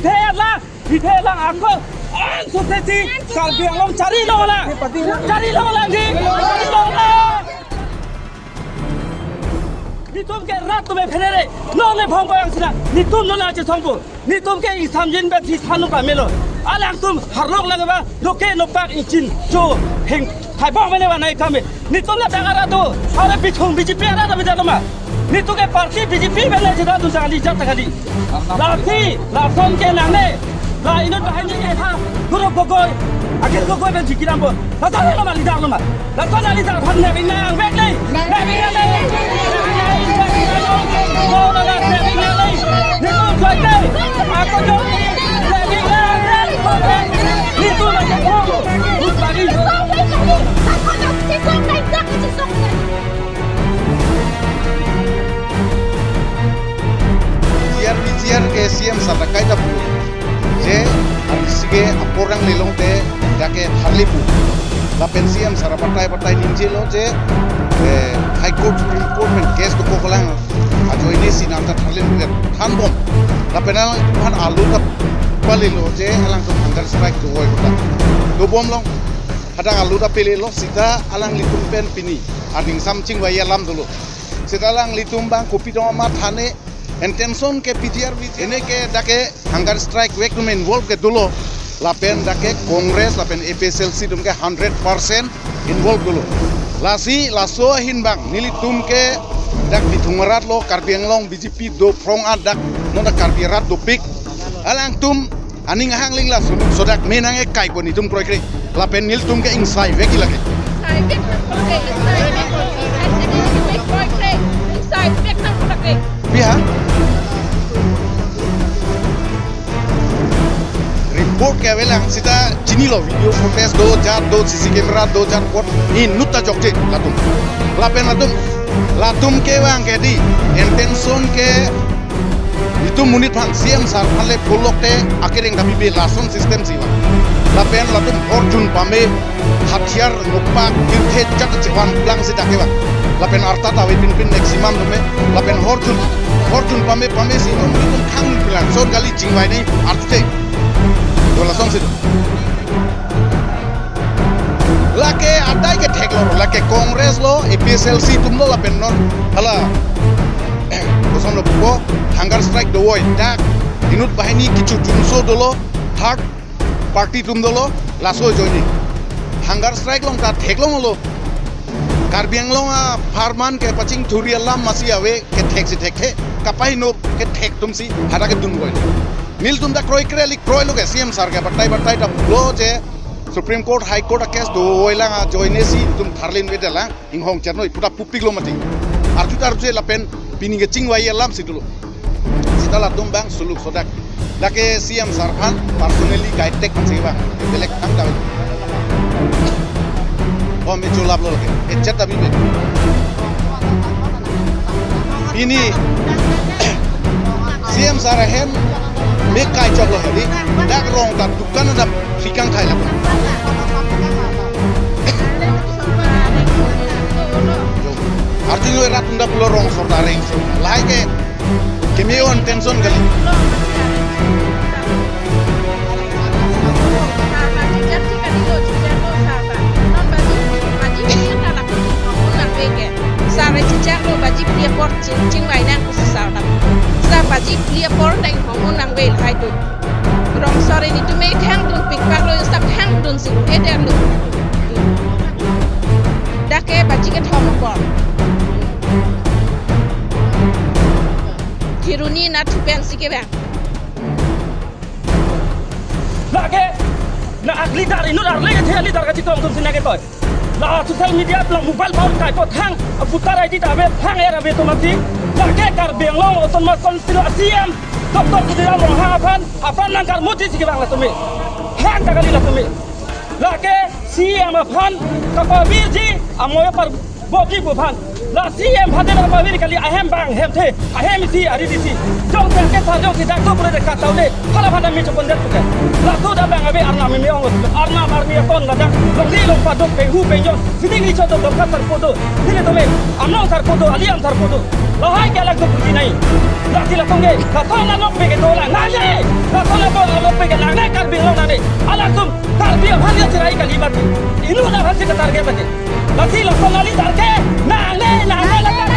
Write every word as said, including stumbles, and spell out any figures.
Thelang, thelang ako. An society, Karbi Anglong chari lo lang. Chari lo lang di. Chari lo lang. Netum ke rat atum aphan re. Non ne phong ko yang sila. Netum non aja songpo. Netum ke ingsamjin ba thi thanu pamelo. Alangtum harlok lang ba. Doke nopak ingchin cho heng. Hai bang mene ba nai kami. Netum la tang arat do. Are bithung B J P arat abe jalo ma. Netum ke party B J P bene jeda tu jali jat kali. Lasi, lason ke nangne. La inut bahai ni ke ha. Guru Gogoi. Akhil Gogoi ben jiki dampo. La tang lo ma, leader lo ma. Lason leader aphan nang nang bek le. Nang nang le. Netum joite. Ako joite. Netum aja. Netum aja. Good morning. P G R, P G R ke C M sir ta kaita pu. Je, arnisi ke apor nangle longte, dak ke tharli pu. Lapen C M sir abatai batai ningjelo je, eh, High Court, Supreme Court pen case dokok lang. Ajoine si nang ta tharli pu thanbom. Lapen alangtum aphan alu ta palilo je, alangtum hunger strike dovoi kota. Dobom long. Hadak alu ta pelelo, seta alanglitum pen pini aning sam chingvai alam dolo. Seta alanglitum bang kopi doma thane, intention ke P G R V, ene ke dak ke hunger strike vek atum involve ke dolo. Lapen dak ke Congress, lapen A P H L C atum ke hundred percent involve dolo. Lasi, laso ahin bang, nelitum ke dak bithung arat lo, Karbi Anglong B J P do phrong adak, non dak Karbi arat dopik. Alangtum aning ahang lingla suluk sodak menang ekai ko netum kroikre. Lapen nelitum ke ingsai vek lake. Ingsai vek nang kroikre, ingsai vek nang kroikre, ingsai vek nang kroikre. Biha. Report ke avelang seta chinilo, video footage do jat do, C C camera do jat pot inut ta jokche latum. Lapen latum, latum ke vang ke di, intention ke itum monit aphan, C M sir aphan le pulok te akereng ta bibe, lason system si vang. Lapen latum horjun pame, hathiar nopak pirthe chak chevan plang si dak ke vang. Lapen arta ta ave pinpin maximum tame. Lapen horjun, horjun pame pame si non itum khang plang son kali chingvai ne artute. Do lason si do. Lake adai ke thek lo, lake Congress lo, A P H L C atum lo, lapen non hala koson lo pupo, hunger strike dovoi, dak inut bahini kichu jumso dolo, third party atum dolo, laso ajoine hunger strike long ta theklonglo. Karbi Anglong apharman kepachingthuri alam masi ave, kethek si thekthe, kapahinop kethek atum si hadak kedun voi. Nelitum ta kroikre lik kroilo ke, C M sir ke batai batai ta pulo je Supreme Court, High Court a case dovoi lang ajoine si itum tharlin vedelang. Inghong chernoi puta pupik lo mati. Arju ta arju lapen pini ke chingvai alam si dolo. Seta latum bang suluk sodak. Dak ke C M sir aphan personally guide tek aphan si vang. Belek thang ta. Oh, me chulap lo lake. Echat ta bibe. Pini C M sir ahem me kai chok lo hedi. Dak rong ta dukan ta Pikang thai lapu. Arjun lo rat unda pulo rong sor dareng. Lahai ke keme-o intention kali. Sar chechak lo baji phli apor ching, chingvai nang pusi sar ta. Sar baji phli apor ta inghong un nangve lahai atum. Rong sor ilitum me khang dun pikpak lo, sak khang dun si lo, eder lo. Dak ke baji kethom apor. Thiruni na thupen si kevang. Lake, na ugly dar inut arle ke thia leader kachetong atum si nangketoi. La social media, la mobile phone kai po thang, voter I D ta ave thang, er ave atum aphi. Lake Karbi Anglong Autonomous Council a C M, Doctor Tuliram Ronghang aphan, aphan nangkarmuji si kevang latum me. Hang ta kali latum me. Lake C M aphan kapabirji, amoyo par bobji pu aphan. Lasi em hade dak pavir kali, ahem bang hem the, ahem isi ari disi. Jongsi ke sa jongsi dak tu pura de kata le, hala pada mi chokon det puke. Laso dak bang ave arnam mi ong, arnam arni akon ladak. Longri longpa do, penghu pengjon. Sini ni chodo do kasar podo. Sini to me, amnong sar podo, aliam sar podo. Lahai ke alag do puji nai. Lasi lasong ke, lason alok pe ke dolang. Nangne, lason alok, alok pe ke nangne, Karbi Anglong nangne. Alag tum, Karbi aphan ya cherai kali mati. Inut aphan si ke target mati. Lasi lason ali target. Nangne, nangne, nangne.